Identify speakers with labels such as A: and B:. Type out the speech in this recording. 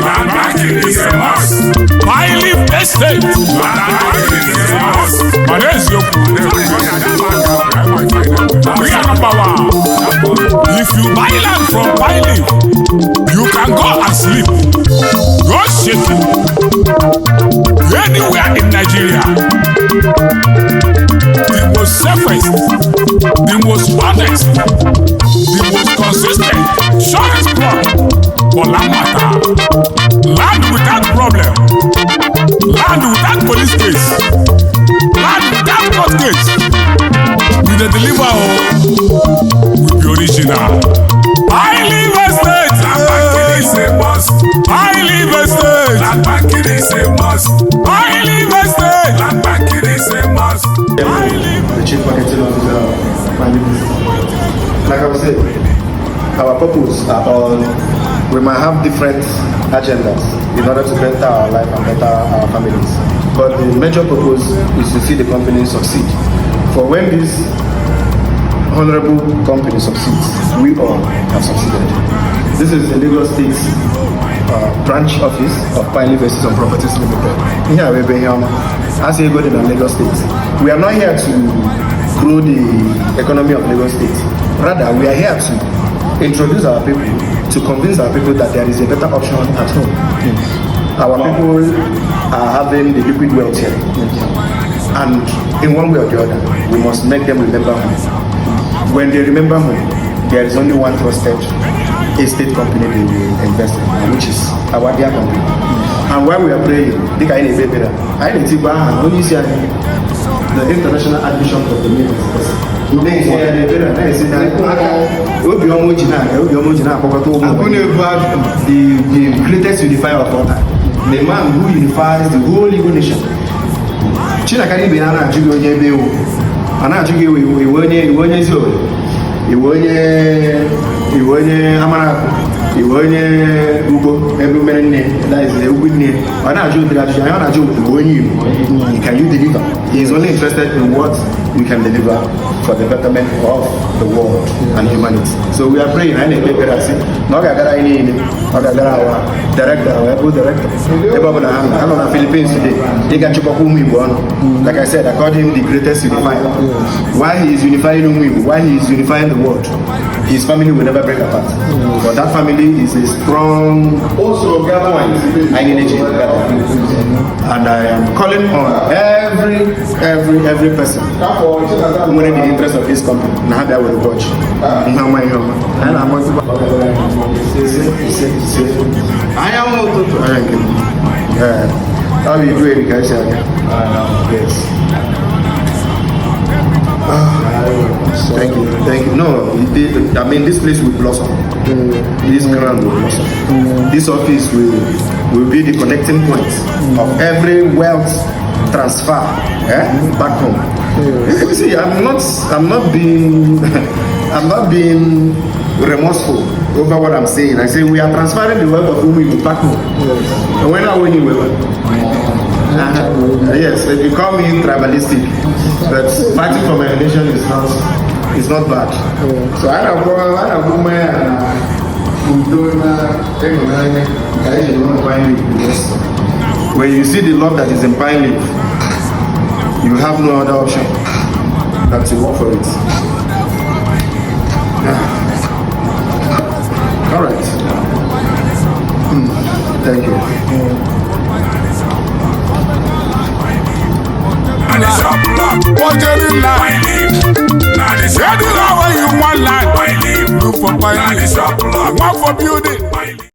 A: Land banking is a must.
B: Pine Leaf Estate.
A: Land banking is a must.
B: Mana eziokwu, we are number one. If you buy land from Pine Leaf, you can go and sleep. Go shaking. Anywhere in Nigeria. The most safest, the most honest, the most consistent, surest plot for land matter. Land without problem. Land without police case. Land without court case. We dey deliver o. We be original. Pine Leaf Estate.
A: Land banking is a must.
B: Pine Leaf Estate.
A: Land banking is a must.
B: Pine Leaf Estate.
A: Land banking is a must.
B: Pine Leaf.
C: The Chief Marketing Officer of Pine Leaf. Like I was saying, our purpose are all, we might have different agendas in order to better our life and better our families. But the major purpose is to see the company succeed. For when this honorable company succeeds, we all have succeeded. This is the Lagos State branch office of Pine Leaf Estates and Properties Limited. Here we be here. As you go to Lagos State, we are not here to grow the economy of Lagos State. Rather, we are here to introduce our people, to convince our people that there is a better option at home. Our people are having the liquid wealth here. And in one way or the other, we must make them remember home. When they remember home, there is only one trusted estate company they will invest in, which is our dear company. And while we are praying, dịka anyị na-ekpe ekpere, anyị na-etikwa aha onye isi anyị, the International Archbishop of the Universe. Na-esi ya n'ekpere, na-esi na aka obiọma o ji na-aga, obiọma o ji na-akpọkọta ụmụ
D: Akunebu, the greatest unifier of all time. The man who unifies the whole Igbo nation. Chinakara ibe ya na-ajụ gị onye ebe ewu. Ọ na-ajụ gị iwe onye ezi Owerri, iwe onye Amarakụ, iwe onye ugbo ebe mere nne, that is ugwu nne. Ọ na-ajụ ụdịrị ajụjụ anyị, ọ na-ajụ iwe onye Igbo. Can you deliver? He is only interested in what you can deliver for the betterment of the world and humanity. So we are praying, anyị na-ekpe ekpere asị na ọ ga-agara anyị niile, ọ ga-agara our director, our able director, ebe ọ bụla ha nọ. Ha nọ na Philippines today, ịga chịkọkwa ụmụ Igbo ọnụ. Like I said, I called him the greatest unifier. While he is unifying ụmụ Igbo, while he is unifying the world, his family will never break apart. But that family is a strong point. Anyị niile ji gather. And I am calling on every person nwere the interest of this company na ha bịa were ụbọchị ihe ọma, ihe ọma anyị na-amasị. Ise, ise, ise.
C: Anyanwụ ụtụtụ. Anya nke m. Ee, ọ bụ ibu eri ka esi aga. Yes. Ah, thank you, thank you. No, I mean, this place will blossom. This ground will blossom. This office will be the connecting point of every wealth transfer, eh, back home. You see, I'm not being remorseful over what I'm saying. I say we are transferring the wealth of Umu back home. And when I win, you. Yes, you call me tribalistic, but fighting for my nation is not bad.
D: So a na-agwọ mmanya na udo na ịhụnanya ka anyị ji nọ Pine Leaf.
C: Yes. When you see the love that is in Pine Leaf, you have no other option than to work for it. Yeah. All right. Thank you.
B: Pojeri land. Anywhere where you want land, look for Pine Leaf. Want for building.